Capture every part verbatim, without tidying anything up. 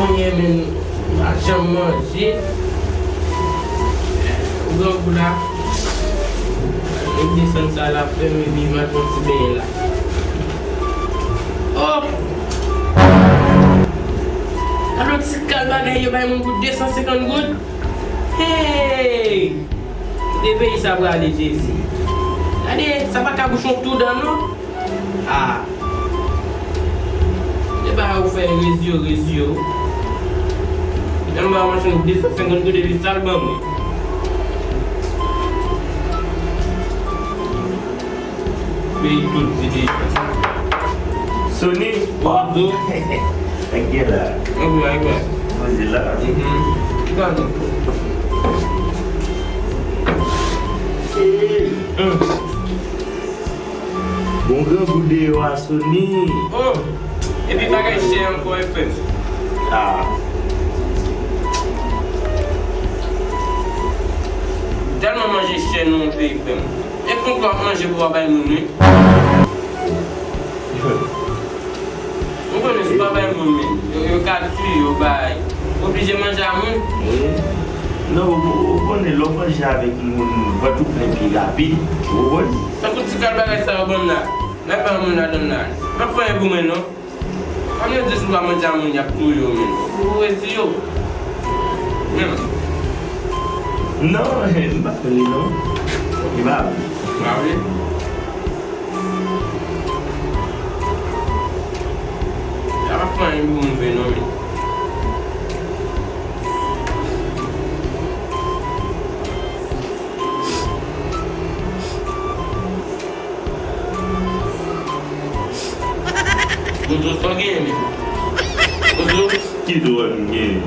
Konbyen menm, pa janm manje. Ou grangou la. Ou desann sa la, fè m epi m al pran ti benyen la. Oh! Alò ti kal bagay yo bay moun pou de san senkant goud. Hey! Kote peyi sa prale, Jezi? Gade, sa pa kabouch yon tou dan non. Ah. E ba ou fè rezi yo, rezi yo. Menm ba machin de san senkant goud epi sa l ban mwen. Peyi tout di deja. Sony. Bonjou. Nèg gen la. Nèg la, nèg la. Poze la. Mhm. Gade. Bon grangou deyò a, Sony. Oh. Epi bagay chè ankò, wi, frè m. Ah. Tèlman manje chè nan yon peyi, frè m. E kont w ap manje pou w ap bay moun, wi. Ou konnen, si w pa bay moun, men, yo, yo ka tiye, yo bay. Oblije manje a moun. Wi. Non, ou, ou konnen, lè w manje avèk moun, vant ou plen pi rapid, ou konprann? Tankou ti kal bagay sa yo ban m la. N ap bay moun ladan l la. N ap fè anyen pou mwen, non. Kòm yo di si w pa manje a moun, y ap touye w, men. Ou rezi yo. Men. Non, m pa vle, non. M pa vle. Pa vle? Sa pa fè anyen pou moun vre non, men. Ozo, sa w genyen, men? Ozo? Ki dwòl m genyen?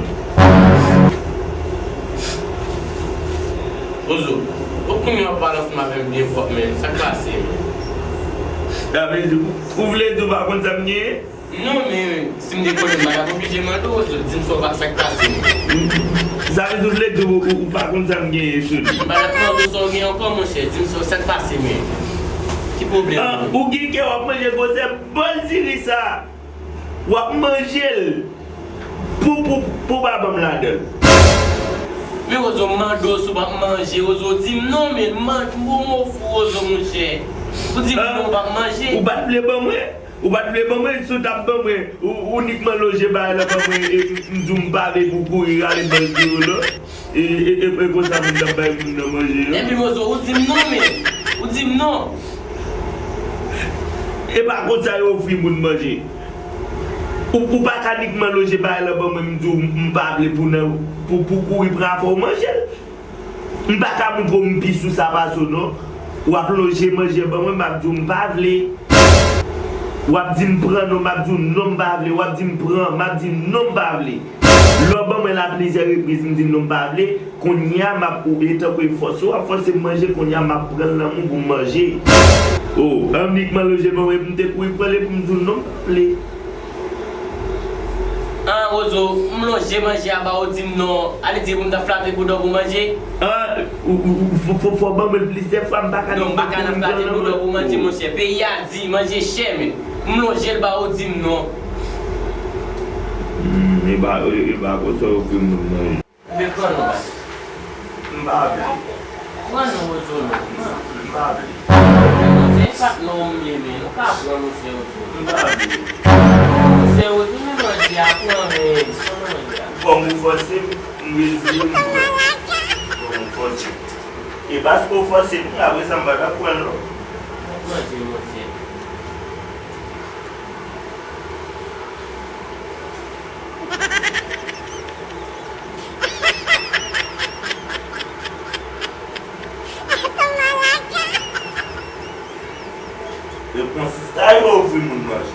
Ozo, ou konnen w ap pale ansanm avè m byen fò, men sa k pase, men? Sa vle di, ou vle di w pa konn sa m genyen? Non, men si m te konnen, m pa t ap oblije mande w, Ozo, di m sa w pa, sa k pase, men. Sa vle di, ou vle di, ou, ou, ou pa konn sa m genyen, Sony? M pa t ap mande w sa w genyen ankò, monchè, di m sa, sa k pase, men. Ki pwoblèm? Ah, ou gen kè w ap manje gwosè bòl diri sa. W ap manje l pou, pou, pou w pa ban m ladan l. Men Ozo, m mande w si w p ap manje, Ozo, di m non, men m man-, m bon mo fou, Ozo, monchè. Ou di m non, w p ap manje. Ou pa t vle ban mwen? Ou pa t vle ban mwen? Si w t ap ban mwen, ou, ou inikman lonje bagay la ban mwen, e, m, m di w m pa vle pou w kouri rale bòl diri w lan. E, e, e, e konsa moun t ap bay moun nan manje, non? Epi Ozo, ou di m non, men. Ou di m non. E pa konsa yo ofri moun manje. Ou, ou pa ka inikman lonje bagay la ban mwen, m di w m pa vle pou nan, pou, pou kouri pran afè w manje l. M pa ka montre w m pi sou sa pase w non. W ap lonje manje ban mwen, m ap di w m pa vle. W ap di m pran non, m ap di w non m pa vle. W ap di m pran, m ap di non m pa vle. Lè w ban mwen l a plizyè repriz, m di non m pa vle. Kounye a, m ap, ou, e tankou e fòse w ap fòse m manje, kounye a, m ap pran l nan men w pou m manje. O, annik m lonje ban mwen, epi m te kouri pran l, epi m di w non, m pa vle. An, Ozo, m lonje manje a ba w, ou di m non. Ale di pou m ta flate bouda w pou manje? An, ou, ou, ou, fò, fò, fò ban mwen l plizyè fwa, m pa ka. Non, m pa ka nan flate bouda w pou manje, monchè. Peyi a di, manje chè, men. M lonje l ba w, ou di m non. Hmm, e ba, e, e ba konsa yo fè moun manje. Men pran non, baz. M pa vle. Pran non, Ozo, non. M pa vle. Monchè, e pa t non m ye, men. Ou ka pran, monchè, Ozo. M pa vle. Monchè, Ozo, men manje a, pran, men. Pran manje a. Kòm ou fòse m, m reziye m pran. Kòm ou fòse m. E paske w fòse m, apre sa, m pa t ap pran l, non. Manje, monchè. Repons sa yo ofri moun manje.